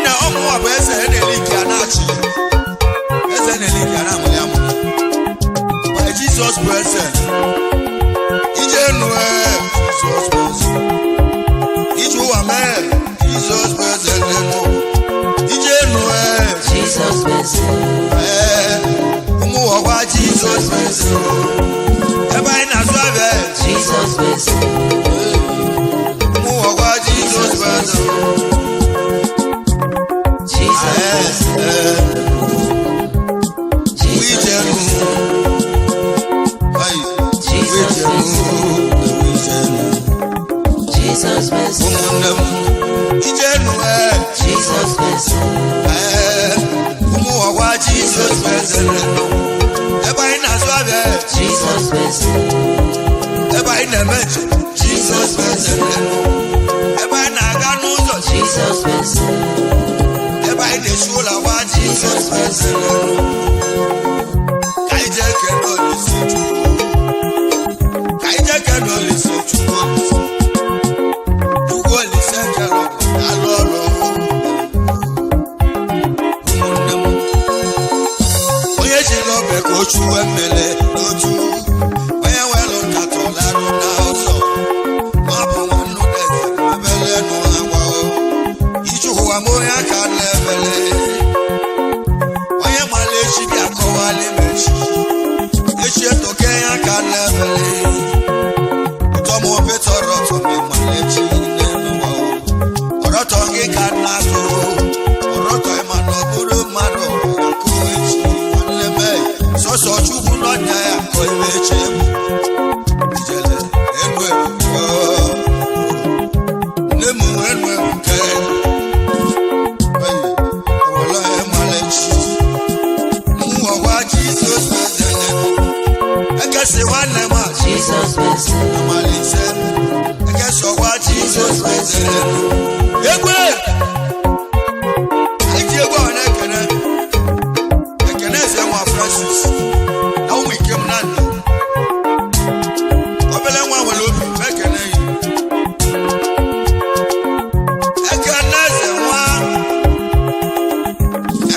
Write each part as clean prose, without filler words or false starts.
Nwanne, ọmụwa bụ eze na-eli a na-achị, eze na-eli a na-amụli amụli by Jesus present. Ije nu Jesus present, ije ụwa mee Jesus present enu ije nu Jesus present. Ee, ụmụ ọgwa Jesus present, ebe anyị na-azụ abịa. Jesus present. Ụmụ ọgwa Jesus present. Jesus present. Jesus Ije nu present. Jesus ije nu present. ije nu. Jesus present. Ụmụnne m, ije nu Jesus present. Ee, ụmụ ọgwa Jesus present, ebe anyị na-azụ abịa. Jesus present. Ebe anyị na-eme njem, Jesus present, ebe anyị na-aga n'ụzọ. Jesus present. Ebe anyị na-esi ụlọ gwa Jesus present. Ka anyị jee kene Olise Chukwu, ka anyị jee kene Olise Chukwu, Olise Chukwu, Olise kere alụ ọrụ. Ụmụnne m, onye jiri ọbịa ka o chuwe mmele n'otu, onye nwere nkata ọlarụ na ụzọ ma ọ bụ nwannu eze ebele nụ agwa iji ụwa m, onye aka na-ebele, onye mara echi bịa kọwalị m echi, echi etoke ya ka na-ebele ụtọ m, obi tọrọ ụtọ m, ịmara echi n'elu ụwa ọrọtọ gị ka na-atụ ọrọtọ, ịma na ọ bụrụ mmadụ akụ echi. Nwanne m, sọsọ Chukwu n'ọnya ya kọ ime echi m ijele enu ebuka nne m, enu ebuka ọwọlọ mara echi ọgwa Jizọs prezident ekesi nwanne m a. Jesus present. Amalise ekesi ọgwa Jizọs prezident egwe anyị ji egwu ahụ na-ekene ekene eze nwa Francis na ụmụ ikem na ndụ obele nwa nwere obi ekene yi ekene eze nwa,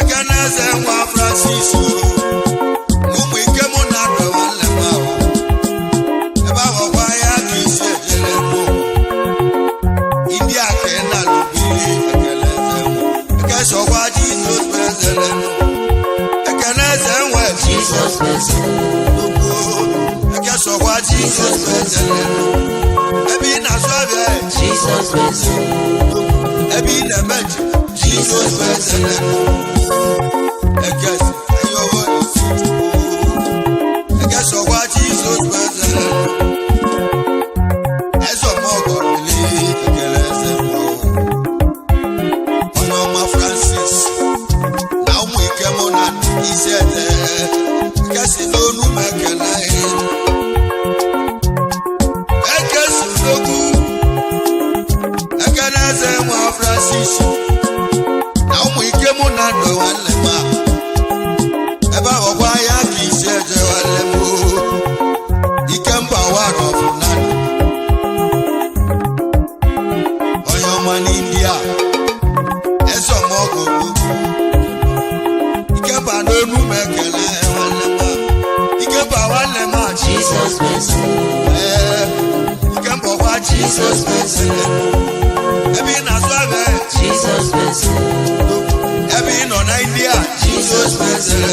ekene eze nwa Francis o na ụmụ ikem na ndụ nwanne m ahụ ebe ahụ ọgwa ya ka isi ejere mụ ndị a ka ị na-alụbili. Ekele eze nwa, ekesi ọgwa Jizọs prezident, ekene eze nwa. Jesus present. Gbogbo ekesi ọgwa Jizọs prezident, ebe ị na-azụ abịa. Jesus present. Ebe ị na-eme njem, Jizọs prezident, ekesi ayọwọ n'isi Chukwu, ekesi ọgwa Jizọs prezident, eze ọmọgọ bili, ekele eze nwa, onye ọma Francis na ụmụ ike mụ na isi ede ekesi n'onu m ekele ekesi n'okwu ekele eze nwa Francis na ụmụ ike mụ na ndụ nwanne m a ebe ahụ gwa ya ka isi eje nwanne m o. Ike mba wa nọbụ na ndụ onye ọma n'India, eze ọmọgọ gbogbo ikemba n'onu m ekele nwanne m a, ikemba nwanne m a. Jesus present. Ee, ikemba ọkwa Jesus present, ebe ị na-azụ abịa. Jesus present. Ebe ị nọ na India, Jesus present,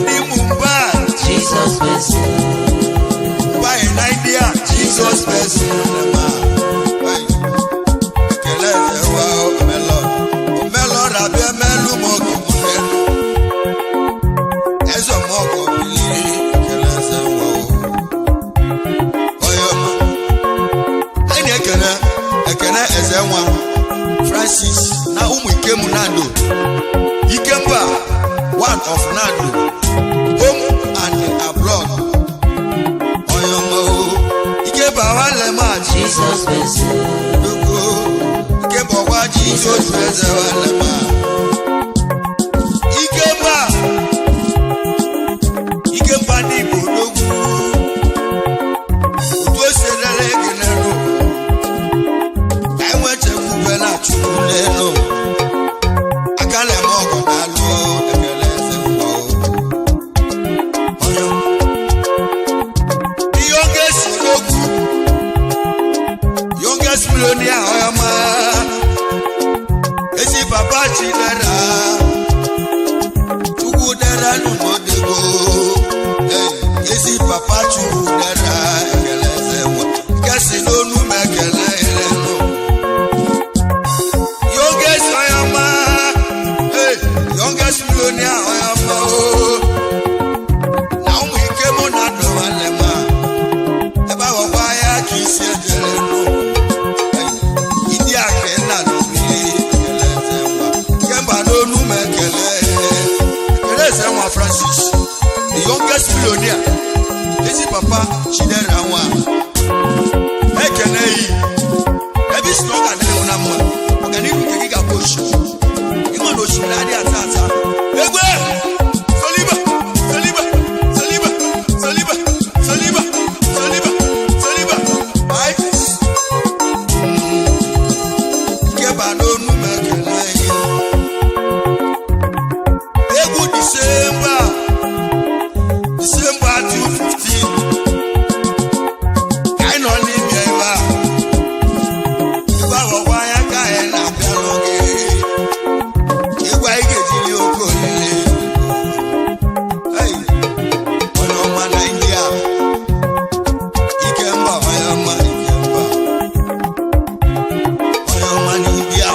ndị Mumbai. Jesus present. Mumbai na India, Jesus present. Ekele eze wa, omelọ omelọ rabịa melu m oge m n'elu eze ọmọgọ biliri, ekele eze wa onye ọma. Anyị na-ekene ekene eze nwa Francis na ụmụ ikem nando, Ikemba one of Nando home and abroad, onye ọma o, Ikemba nwanne m a. Jesus present. Gbogbo Ikemba ọgwa Jesus eze nwanne m a, Ikemba, Ikemba ndị Igbo n'ogwu otu o si elele gị n'elu ka anyị nwee chekwube na Chukwu n'elu. Papa Chidera, Chukwu dera n'ụmụdego. Ezi papa Chukwu dera, ekele eze nwa kesi n'onu m ekele elenu. Youngest onye ọma, hey, youngest millionaire onye ọma o. Na ụmụ ike mụ na dọwale ma ebe ahụkwa ya ka isi ejere nụ. Ịdị aka nna n'obili ekele eze nwa kemba n'onu m ekele ekele eze nwa Francis, the youngest millionaire. Ezi papa Chidera nwa, ekene yi ebe isi na ọ ga-adịrị na mma, ọganihu nke gị ga-abụ osimiri. Ịma na osimiri adịghị ata ata. Egwe soliba soliba soliba soliba soliba soliba soliba ayi ikeba n'onu m ekele yi. Egwu Disemba, Disemba 215 ka anyị nọ n'ime ebe a. Ebe ahụ ọgwa ya ka anyị na-abịalụ gị. Ịgwa anyị ga-ejiri oke olile. Hey, onye ọma na India. Ikemba onye ọma Ikemba. Onye ọma na India.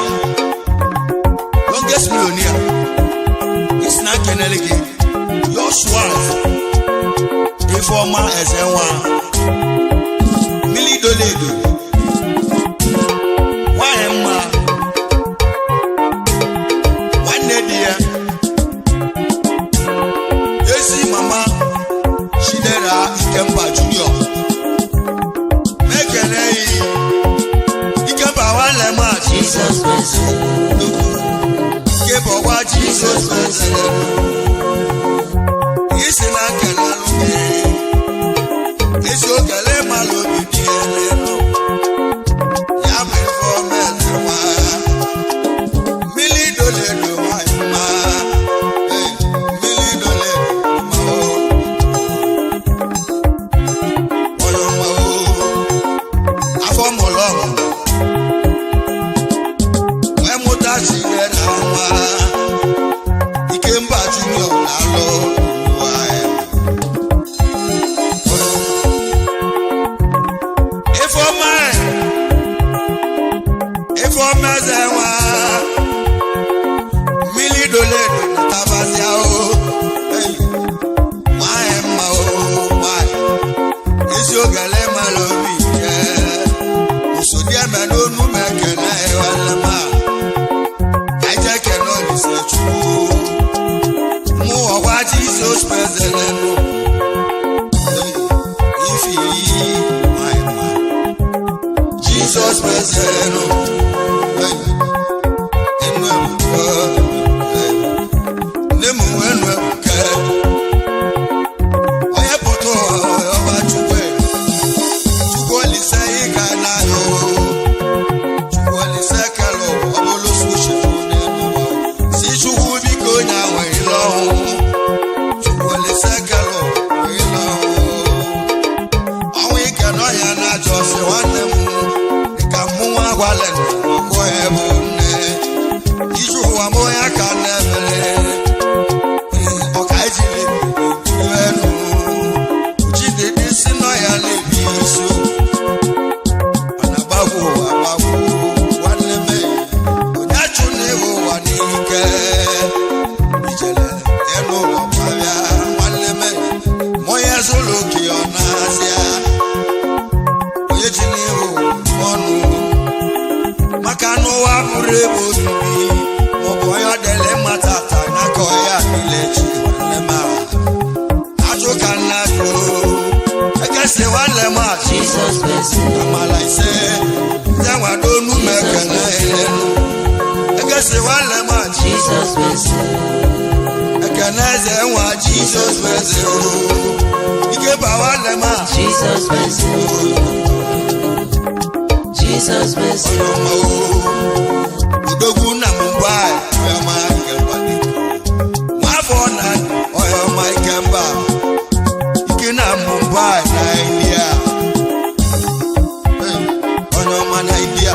Youngest millionaire. Isi na kenele gị. Your swag. Ifeọma Ezenwa. Mmiri doledo. Nwanyị mma. Nwanne di ya. Ezi mama Chidera Ikemba Junior. Mekene yi. Ikemba nwanne m a Jesus blessed. Kebọwa Jizọs mezere. Isi na nkele alụghị. Ezi okele mmalụ obi dị elelu. Ya bụ ife omere nwa. Mmiri doledo nwanyị mma. Ee, mmiri doledo mma o. Onye ọma o. Afọ mụrụ ọmụmụ. Wee mụta Chidera nwa. Ikemba Junior na-alụ ụwa ya. Ifeọma, Ifeọma eze nwa, mmiri doledo na tabazia o. Hey, nwanyị mma o, nwanyị. Ezi ogele mara obi ike. Osodieme n'onu m ekene ịwale m a. Eje kene Olise Chukwu. Mụ ọgwa Jizọs mezelenu. Ifi nwanyị mma. Jizọs mezelenu. Enu ebuka. Nne m enu ebuka. Onye pụta ụwa ọba Chukwu. Chukwu Olise ịga n'ahịa o. Chukwu Olise kere ụwa, ọ bụrụ sushi n'elu ụwa. Si Chukwu biko onye ahụ ile ọnwụ. Chukwu Olise kere ụwa ile ọnwụ. Ọnwụ ike nọ ya na-ajọ sị nwanne m dịka mmụnwa agwalị ọkụ ya bụ nne. Ije ụwa m ya ka na-emere. Ọka ejiri enu. Chidedi si nọ ya na-ebi isi okwu. Mana gbagwo ụwa gbagwo nwanne m, onye achụ na ịhụ ụwa n'ike. Ijele enu ụwa gbabịa nwanne m, ma onye zụrụ oke ọ na-azịa. Onye ji n'ihu ọnụ maka na ụwa bụrụ ebe obibi, maọbụ onye ọ dịrị mma tata n'aka ọya niile chi nwanne m a. Ajụ ka nna jụ ekesi nwanne m a. Jesus blessed. Amala ise yanwa donu mekele elenu ekesi nwanne m a. Jesus blessed. Ekene eze nwa Jizọs meze o ike ba nwanne m a. Jesus blessed. Jesus blessed. Onye ọma o, odogwu na Mumbai. Onye ọma Ikemba dị nwafọ na onye ọma Ikemba ike na Mumbai na India. Hey, onye ọma na India,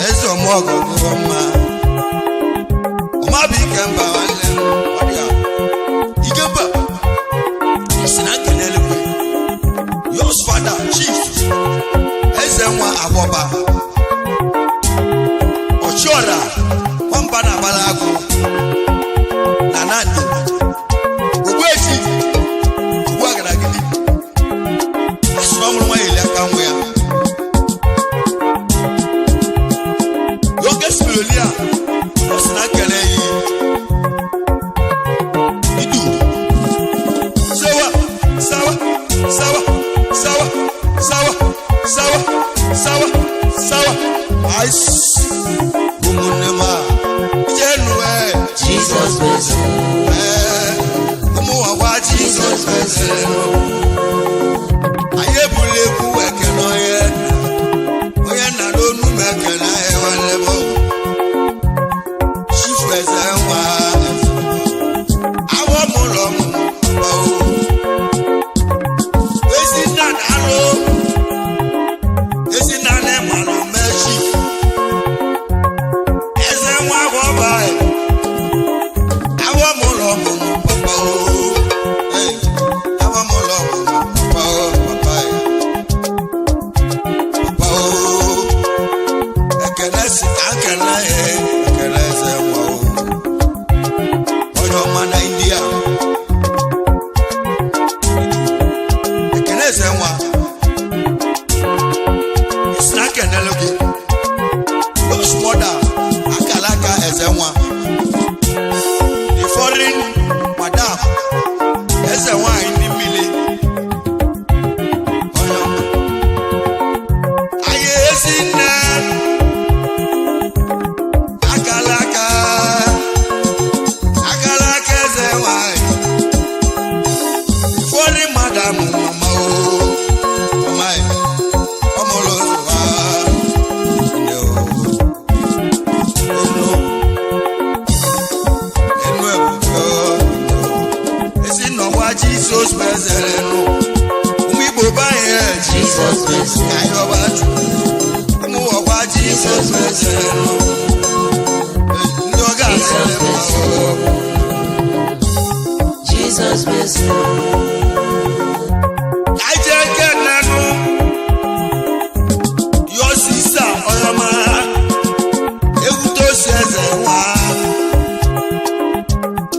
eze ọmọgọ dịrọ mma. Mba na agbara agụ na Nando Ogbuefi Ogbu Agadagidi asịrị ọmụrụ nwa ya eli aka nwa ya oge spirolia ọ sị na nkele yi idu sawa sawa sawa sawa sawa sawa sawa sawa ice ụmụnne m a ije nụ ee. Jizọs bụ eze. Ee, ụmụ ọgwa Jizọs bụ eze. Anyị ebula egwu ekene onye onye nna n'onu m ekene anyị nwanne m chifu eze nwa awọ m ụlọ m papa o ezi nna na-alụ ezi nna na-ịmalụ mee chifu eze nwa ahụ ọba awọ m ụlọ m papa o. Hey, awọ m ụlọ m papa o, papa e. Papa o. Ekele si ka nkele ya, ekele eze nwa o. Onye ọma na India. Ekele eze nwa. Isi na nkenele gị. Those mother, akala aka eze nwa. The foreign madam, eze nwanyị ndị mmiri. Onye ọma. Anyị ezi nne, akala aka, akala aka eze nwanyị. The foreign madam, mama o, mama e, ọ mụrụ ụzọ ha, nne o, enu. Enu ebuka esi nnọkwa Jizọs mezere nụ ụmụ Igbo banye Jizọs bụ eze. ka anyị ọba Chukwu ụmụ ọkwa Jizọs mezere nụ ndị ọ ga-adịrị mma o. Jizọs bụ eze. Ka anyị jee kenenụ yọọ sisa ọyọma ewutosi eze nwa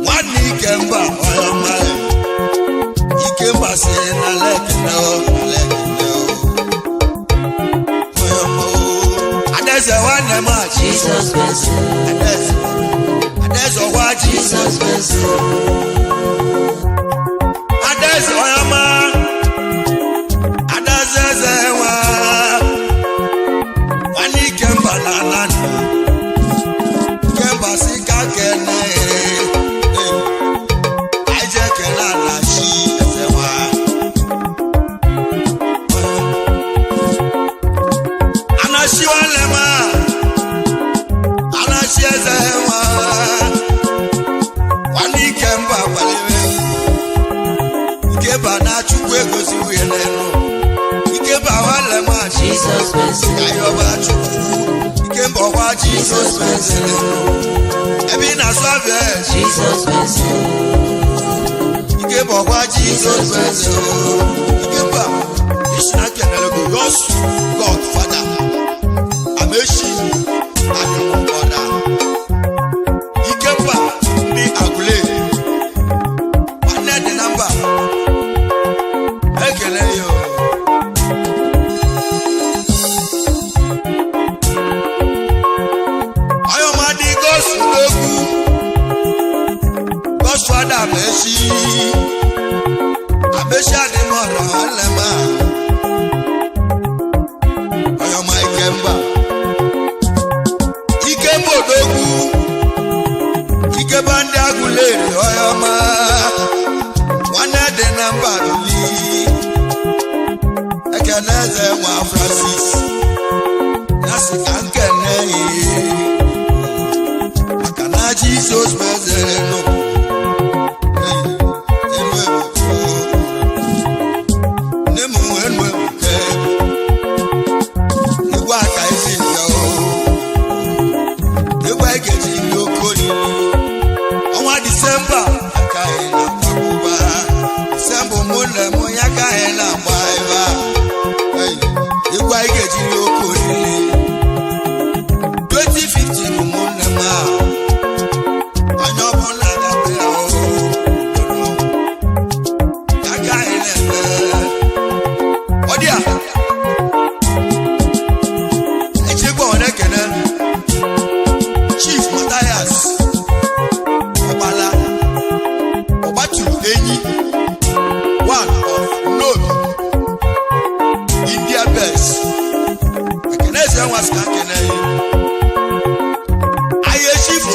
nwanne Ikemba ọyọma Ikemba si na lekene o na lekene o ọyọma o Adaeze nwanne m a Jizọs bụ eze. Adaeze Adaeze ọgwa Jizọs Jizọs bụ eze. Adaeze ọyọma Adaeze eze nwa nwanne Ikemba na anani Ikemba si ka kene anyị jee kene anachi eze nwa anachi nwanne m a anachi eze nwa nwanne Ikemba kwalere Ikemba na Chukwu egosi nwunye n'elu Ikemba nwanne m a Jizọs bụ eze. ka anyị ọba Chukwu Ikemba ọkwa Jizọs bụ eze ebe ị na-asụ abịa Jizọs bụ eze. Ikemba ọkwa Jizọs bụ eze Ikemba isi na kenere go God's God Father Amechi Adịmọda Ikemba ndị Aguleri nwanne dị na mba ekele ya o. Ọyọ̀má di gọ́ọ̀sù lógún gọ́ọ̀sù Adam Amechi Amechi Adịmọda nwanne m a Ọyọ̀má Ikemba Ikemba odogwu Ikemba ndị Aguleri ọyọ̀má nwanne dị na mba bili Ekene eze nwa Francis ya sị ka nkene ya maka na Jizọs mezere nụ enu ebuka nne m enu ebuka egwu aka esi bịa o egwu anyị ga-eji ndị oke oriri ọnwa Disemba aka anyị na-akwakọba Disemba ụmụnne m ya ka anyị na-agba ebe a egwu anyị ga-eji ndị oke oriri 2015 ụmụnne m a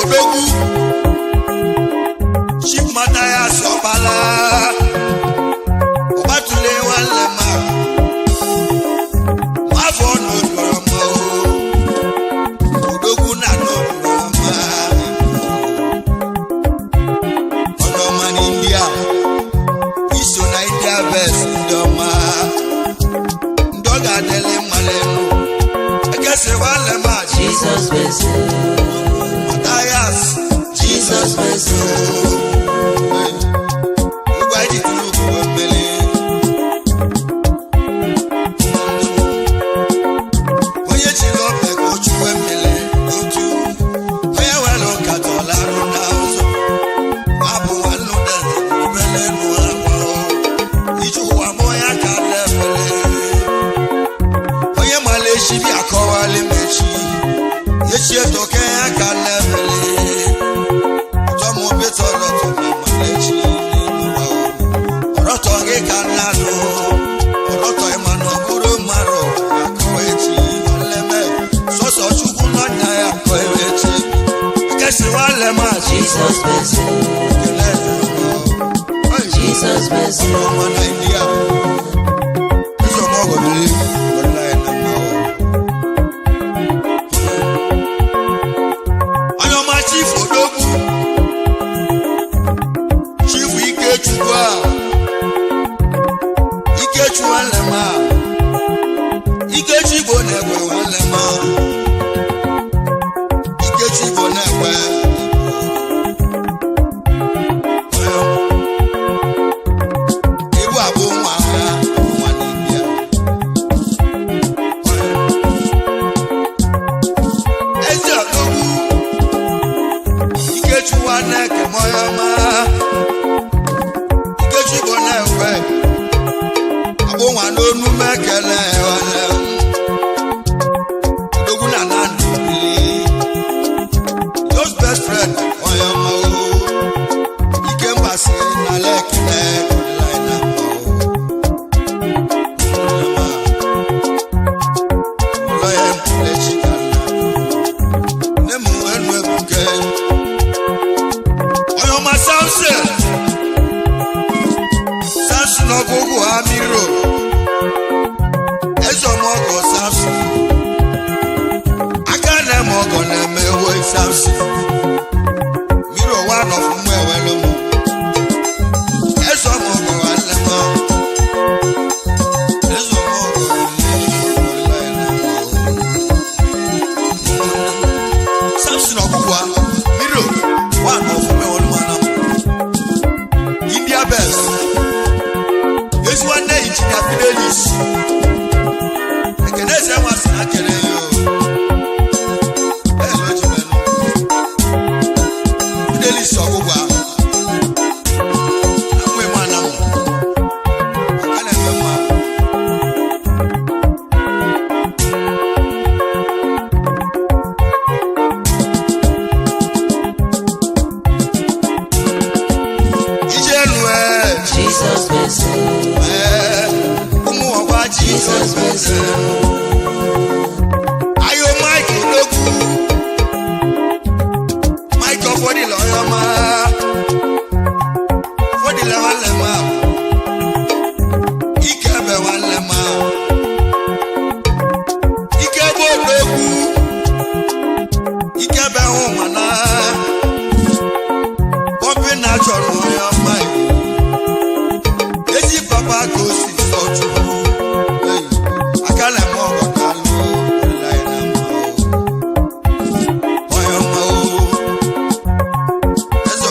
Odogwu Chief Mathias Ọkpala Ọgbatule nwanne m afọ n'obiọma Odogwu na n'obiọma ọnọma n'India iso na India best ndị ọma ndị ọ ga-adịlị mma n'elu ekesi nwanne m a Jesus bless you. Mathias. Jesus bless you. Ụgwọ anyị ji tụrụ ugwu mmiri. Onye chiri ọbịa ka o chuwe mmiri otu. Onye nwere nkata ọ larụ na ụzọ. Abụ nwanne ụdara obele nụ akwa. Iji ụwa mụọ ya ka na-efele. Onye mara echi bịa kọwalị m echi. Echi etoke ya ka na-efele. Ọrọtọ gị ka nna nụ ọrọtọ ịma na ọ bụrụ mmadụ akọ echi nleme sọsọ chukwu n'ọnya ya akọ echi ekesi nwanne m achị Jesus bless you. kele Jesus bless you. ọma na india nsọmọgọdịrị ọdịla ya na mma onye ọma chief Odogwu Chief Ikechukwu a Ikechu nwanne m a Ikechu Igbo na-egwe nwanne m a Ikechu Igbo na-egwe Egwu abụ nwa agha nwa n'India. Eze Odogwu Ikechu nwanne kemoyoma Ikechu Igbo na-ekwe abụ nwa n'onu mekele nwanne m. Odogwu na na ndụ bili Those best friend onye ọma o Ikemba si n'ala ekele ọdịla anyị na mma o. Ụmụnne m a, ụlọ ya echi ka nna. Nne m enu ebuke. Onye ọma Samson. Samson ọgụgụ ha miro. Eze ọma ọgọ Samson. Aka na-eme ọgọ na-eme ewo Samson. Miro wa nọ fún mú ẹwẹ ló mú. Eze ọma ọgọ wa lẹ́mọ́. Eze ọma ọgọ wa lẹ́mọ́. Samson ọgụgụ ha miro wa nọ fún mú ẹwẹ ló mú anam. India best. Ezi nwanne injinia Fidelis. Ekene eze nwa sị na kele ya o. Eze o ji menụ. Fidelis ọgwụgwụ ahụ. Amụ eme anamụ. Aka na-eme mma. Ije elu ee. Jesus bless you. Ee, ụmụ ọgba Jesus Jizọs bless you. Ayo Mike Odogwu Mike Ọfọdịla ọyọma Ọfọdịla nwanne m a Ikebe nwanne m a Ikebe Odogwu Ikebe hụ mana Pọmpi na chọrọ ọyọma Ezi papa ka o si sọ Chukwu aka na-eme ọgọ ka alụ ọdịla anyị na mma o. Onye ọma o. Eze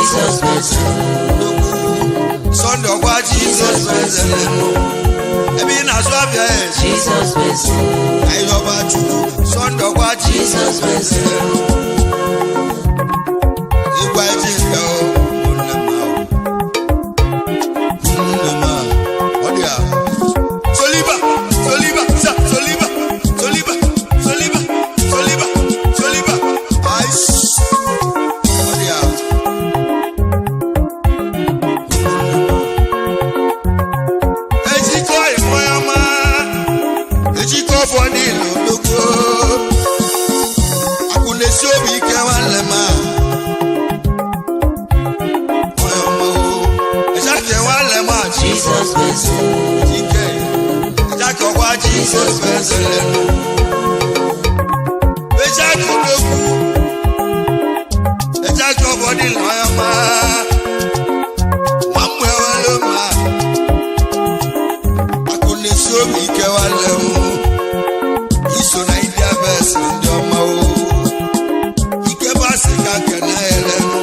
Jizọs bụ eze. Sọnde ọkwa Jizọs bụ eze lenu. Ebe ị na-azụ abịa eze. Jizọs bụ eze. Anyị ọba Chukwu. Sọnde ọkwa Jizọs bụ eze lenu. Igwe ji nke o, ụmụnne m ahụ. Ụmụnne m ahụ. Ọ dị a. Soliba, Soliba, sa, Soliba, Soliba, Soliba, Soliba, Soliba. Ice. Ọ dị a. Ejikọ ìmọ̀ọ́mọ́, ejikọ fọ nílùú lóko. Akwụna-esi obi ike nwanne m a. Ọmọ o, ẹ̀ṣáke nwanne m a Jizọs bụ eze. Ike, ẹ̀ṣáke ọkwa Jizọs bụ eze lẹ́nu. Ẹ̀ṣáke ológun, ẹ̀ṣáke ọfọ nílùú ọmọ. Nwa mmụọ ewelu ma. Akwụna-esi obi ike nwanne m. Iso na India best ndị ọma o. Ike basị ka kene elenu.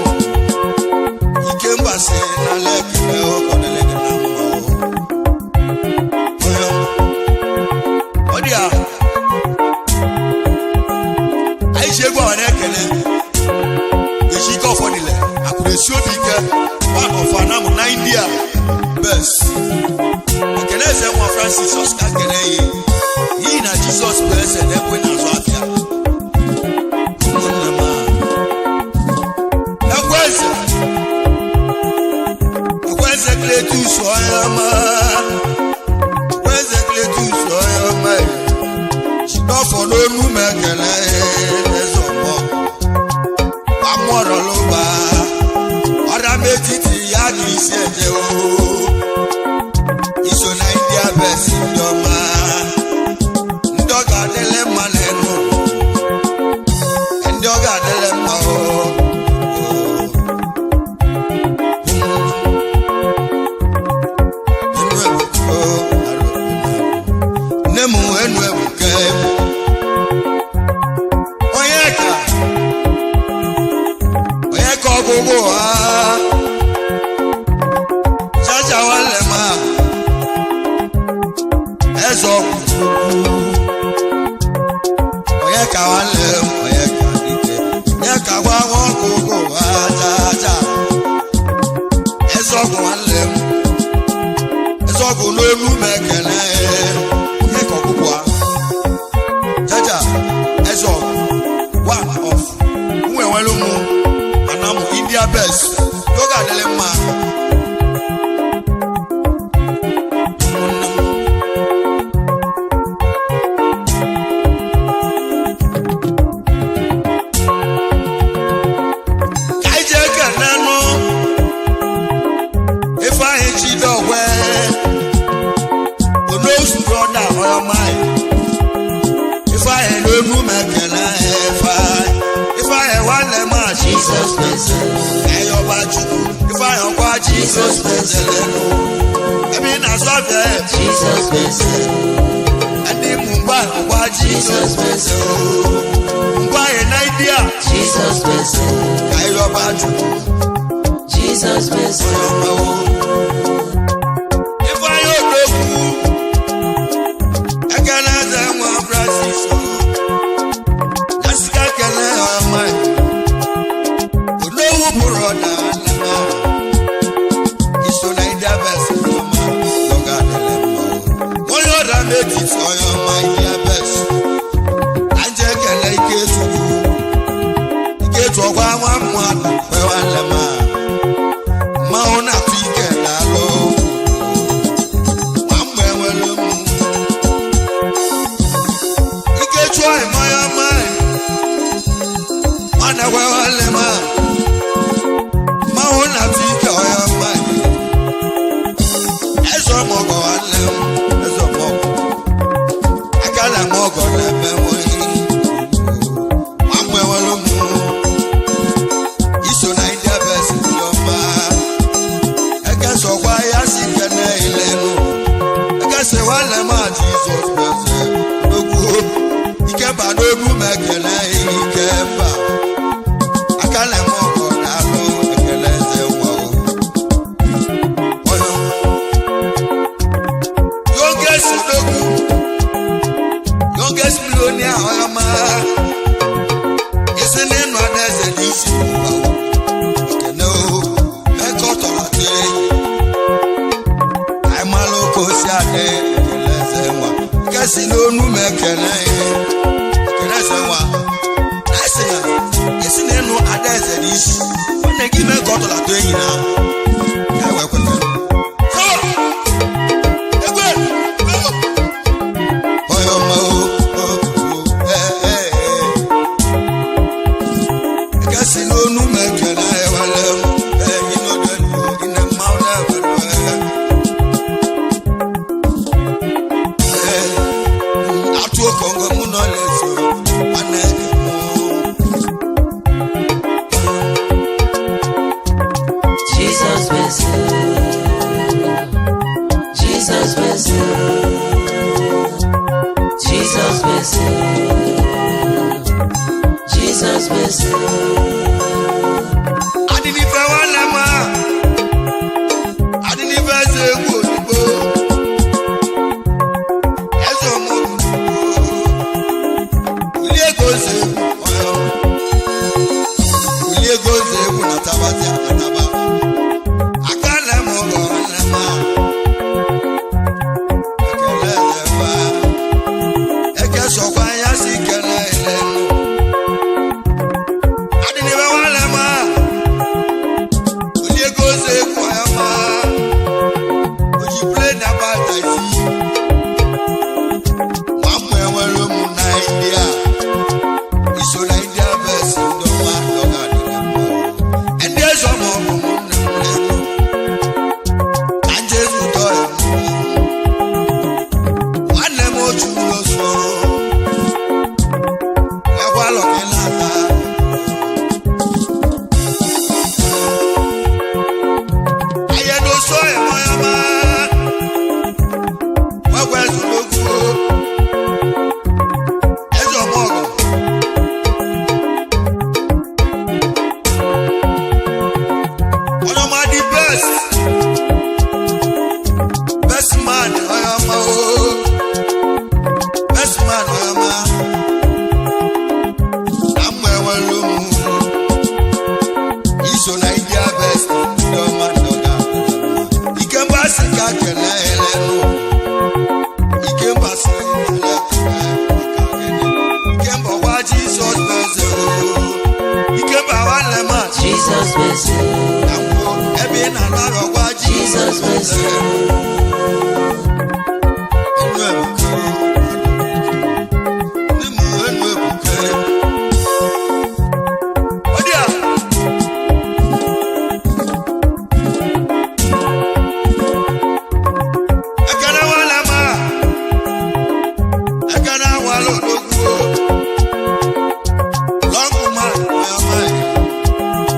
Ike mbasị na lekene o kọdele gị na mma o. Onye ọma. Ọ dị a. Anyị ji egwu awa na-ekele. Eji ike ọfọdụle. Akwụna-esi obi ike. One of Anam na India best. Ekene eze nwa Francis Oscar kene ya. N'ihi na Jizọs bụ eze na-ekwe n'azụ afịa. Ụmụnne m a. Ekwe eze. Ekwe eze Cletus onye ọma. Ekwe eze Cletus onye ọma. Chidọfọ n'onu m ekele eze ọgbọ. Amụọrọlụba. Ọra m etiti ya ka isi eje o. Iso na India best ndị ọma. Ndị ọ ga-adịlị mma n'elu. Ndị ọ ga-adịlị mma o. Enu ebuka o, nne m enu ebuka ebu. Onye ka onye ka ọgwụgwụ ha chacha nwanne m a eze ọgwụ onye ka nwanne m onye ka dike onye ka gwa nwa ọgwụgwụ ha chacha eze ọgwụ nwanne m eze ọgwụ n'olu m ekele onye ka ọgwụgwụ ha chacha eze ọgwụ one of nwe nwere ụmụ anamụ India best n'oge adịrị mma. Ụmụnne m. Ka anyị jee kenenụ Ifeanyị Chidokwe Onosu brother ọma. Ifeanyị n'onu m ekele Ifeanyị Ifeanyị nwanne m a Jizọs bụ eze. Ẹyọba Chukwu Ifeanyị ọkwa Jizọs bụ eze lẹ́nu. Ebe ị na-azụ afịa ẹ Jizọs bụ eze. ndị mgba ọkwa Jizọs bụ eze o. Ngwa anyị na India Jizọs bụ eze. ka Ẹyọba Chukwu Jizọs bụ eze. ọma o. Ifeanyị Odogwu ekele eze nwa Francis o. Jessica kele ọma Onowu bụrụ ọda nna iso na India best ọma lọga adịlị mma o. Onye ọda n'etiti onye ọma India best. Ka nje ekele Ikechukwu. Ikechu ọgwa nwa mmadụ kwe nwanne m a. Mmanwụ na-atụ ike na-alụ. Nwa mgbe nwere ụmụ. Ikechu ọyị manya manya. Nwanne kwe nwanne m a. Mmanwụ na-atụ ike ọya mmanya. Eze ọmọgọ nwanne m, eze ọmọgọ. Aka na m ọgọ na-eme nwunye. Nwa mgbe nwere ụmụ. Iso na India best ndị ọma. Eke sọkwa ya si kene ilenu. Eke sị nwanne m a Jizọs bụ eze. N'okwu ike mba n'olu m ekele ike mba. Aka na m ọgọ na-alụ ekele eze. n'isi ụwa ekene o mee ka ọ tọrọ atọ enyi anyị mara oke osi adị. Ekele eze nwa nke si n'onu m ekele ihe. Ekele eze nwa na esi na esi na ịnụ ada eze n'isi nwanne gị mee ka ọ tọrọ atọ enyi na ya wee kweta. Sọrọ! Egwe! Egwe! Onye ọma o, o, o, ee, ee, ee. Eke si n'onu m ekele ewele m, ee, ịnọdụ elu, gị na mmanwụ na-ewere, ee. Ee, atụ okongo mụ nọ na-eso, nwanne mụ. Jesus bless you. Jesus bless you. Jesus bless you. Jesus bless you. Adịnife nwanne m a, adịnife eze egwu ozugbo. Eze ọmụ ozugbo. Ulie ego eze egwu ọyọ. Ulie ego eze egwu na tabati ataba. Aka nne m ụlọ nwanne m a. Ekele eze nwa. Eke sọkwa ya si kele ele nụ. Adịnife nwanne m a. Onye gozi egwu ama oji plane na-abata isi ma mụ enwere ụmụ na India iso na India bes ndị ọma dọga adịghị mma ndị eze ọma ọ bụ nne m n'elu ka nje zụtọ ya nwanne m otu ụlọ so gwagwalọ gị na-ata. Ayẹ̀dọ̀sọ ẹ̀mọ́yọ́mọ́ wẹ́wẹ́ ẹ̀sùn lógún o ẹ̀sùn ọmọ ọ̀gọ̀. Ọlọ́mọ di best best man ọyọ́mọ o best man ọyọ́mọ àmọ́ ẹ̀wọ̀n ló mú iso na India best ndị ọma ndị ọga Ikemba sị ka kele elenu Ikemba sị kele kele Ikemba ọgwa Jizọs bụ eze o Ikemba nwanne m a Jesus bless you. na mbụ ebe ị na-alara ọgwa Jizọs Jesus bụ bless eze you. enu ebuka ndị mụ enu ebuka ọ dị a. Ekene nwanne m a, ekene awala odogwu o. Long man, my man.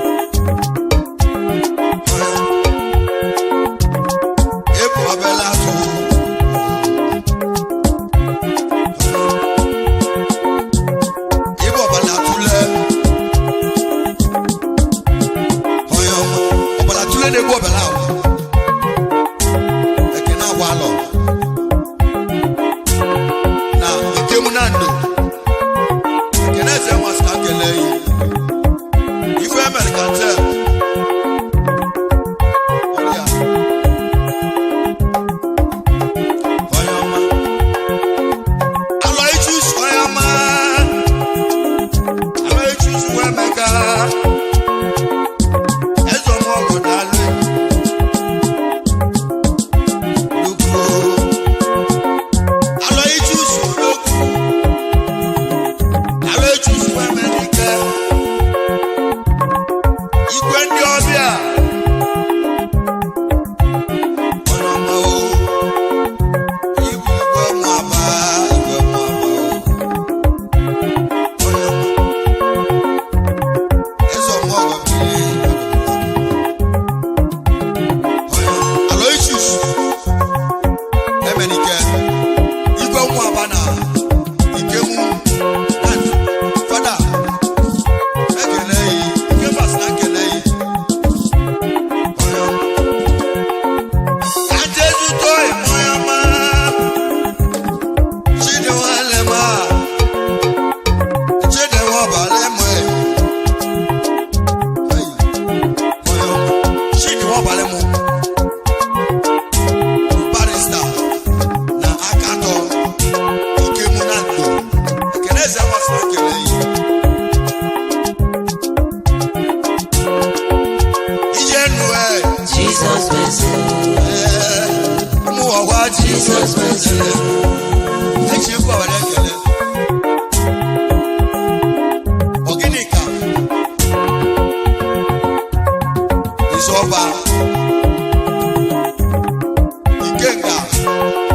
bụ eze. Ee, ụmụ ọgwa Jizọs bụ eze. Echi ekwu ọbara ekele. Ọ gịnị ka Izọba Ikenga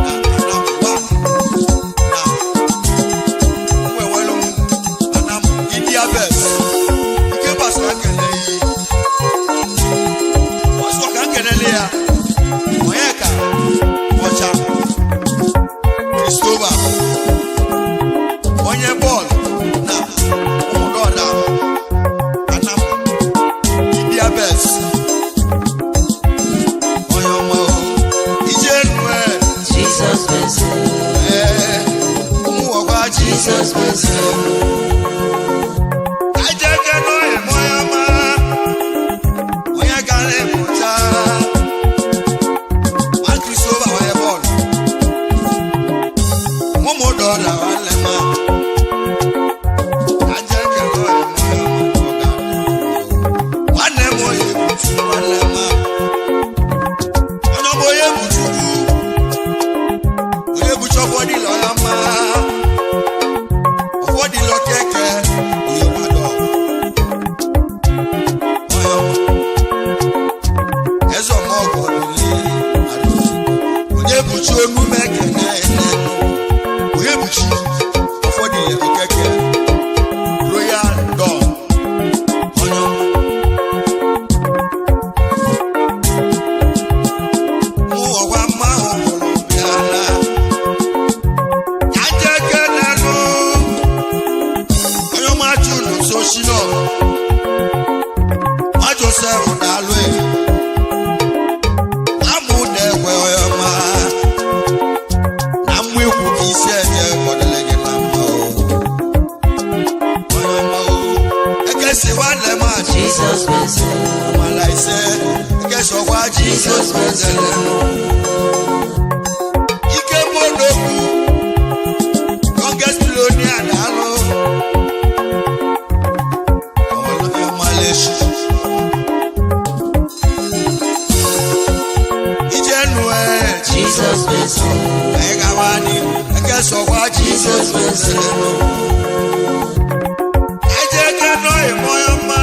na Anambra na Nwewelu Anam Idiabes Ike gbasara nkele yi ọsọ ka nkelele ya onye ka ọcha Christopher onye bọọlụ na ụmụdọda Anam Idiabes onye ọma o ije nue. Jizọs bụ eze. Ee, ụmụ ọgwa Jizọs bụ eze. Ajeke n'oye onye ọma onye gara ịpụta nwa Christopher onye bọọlụ ụmụdọda nwanne ma Ajeke n'oye onye ọma ọ ga-adị. Nwanne m onye butu nwanne ma onye ọma onye buchukwu onye buchi ọfọdịlọ ya mma ọfọdịlọ keke onye gbado onye ọma eze ọmọgọ dịle onye buchi onume ekene ene onye buchi ọfọdịlọ keke royal don onye ọma. Mụ ọgwa mma hụrụ bịa na ajeke n'elu onye ọma chụrụ nso shino nwa Josef na-alụ e amụ na-ekwe onye ọma na mmụ ikwu ka isi enye kọdịrị gị na mma o onye ọma o ekesi nwanne m achị Jizọs bụ eze. amala ise ekesi ọkwa Jizọs Jizọs bụ eze. Ike Bodogwu youngest billionaire na-alụ ọmaleshi ije nue. Jizọs bụ eze. Anyị gawa n'ihu ekesọkwa Jizọs Jizọs bụ eze. Ejeke nọghị mọya mma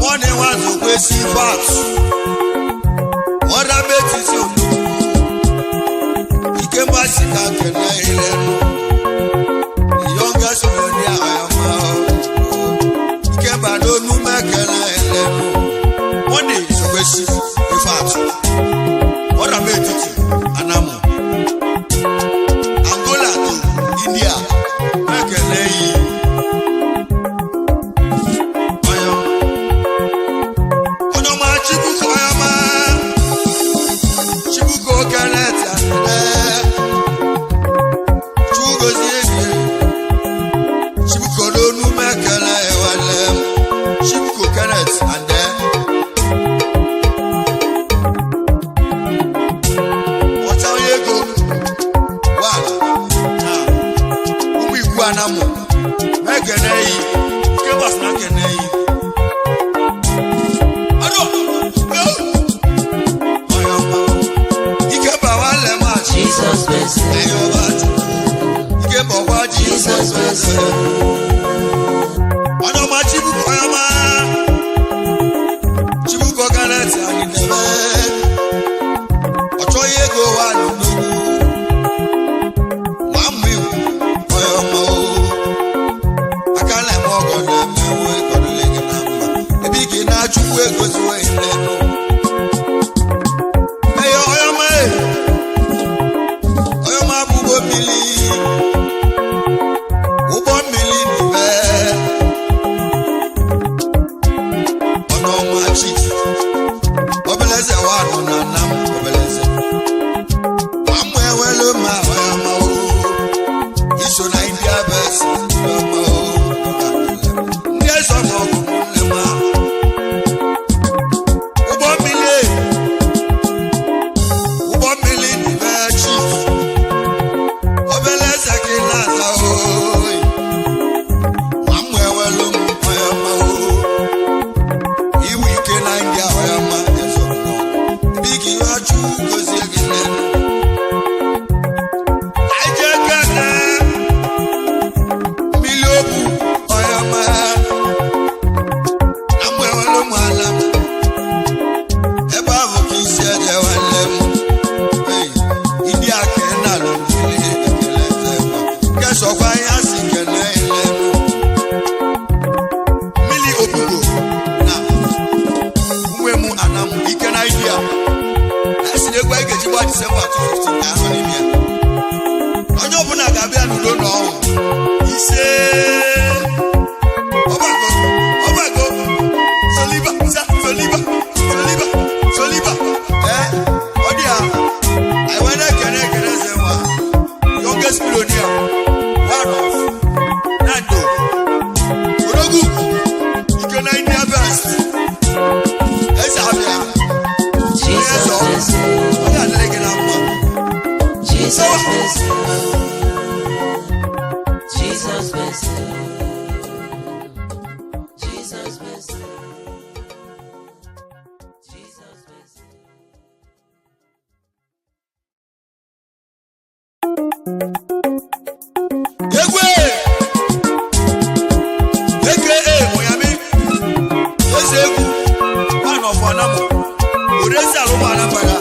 mọni nwazokwe si bat ọra metiti odogwu ike mgbasi ka kene ilenu youngest billionaire ọyọmọ ike mbado nume kene ilenu mọni zokwesi ife atụ ọra metiti anamu Angola to India mekene yi onye onye ọma Chibuko onye ọma Chibuko Kenneth Anene Chugozie Ebie Chibuko n'onu mekele ewele Chibuko Kenneth Ande ọcha onye ego wala na ụmụ ikwu anamụ mekene yi ike gbasara kene yi. Ike bawa lema Jizọs bụ eze. ayọba chukwu ike bọkwa Jizọs bụ eze. Onye ọma Chibuko onye ọma Chibuko Kenneth anyị na-eme ọ chọghị ego wa n'odogwu nwa mmụ iwu onye ọma o aka na-eme ọgọ na-emewe ịkọdụle gị na mma ebe ị ga na-achụkwu ego ziwe nlenu eyo onye ọma e onye ọma bụ ụgbọ mmiri ụgbọ mmiri n'ime onye ọma chief obeleze wa nọ na nna m obeleze amụ ewelu ma onye ọma o iso na India best ndị ọma o ndị eze ọma ọgụ nne ma ụgbọ 215 ka anọ n'ime ya. Onye ọbụla ga-abịa n'udo na ọṅụ. Ise, ọgbakọ, ọgbakọ, soliba sa, soliba, soliba, soliba. Ee, ọ dị ya. Anyị wee na-ekene ekene eze nwa, youngest billionaire, one of Nando Odogwu Ike na India best, eze abịa. Jesus bless you. Ọ ga-adịrị gị na mma. Jesus bless you. Jesus bless you. Jesus bless you. Jesus bless you. Egwe aka Oyami, eze egwu, one of Anamo, Orezi Alụmụ Anambra.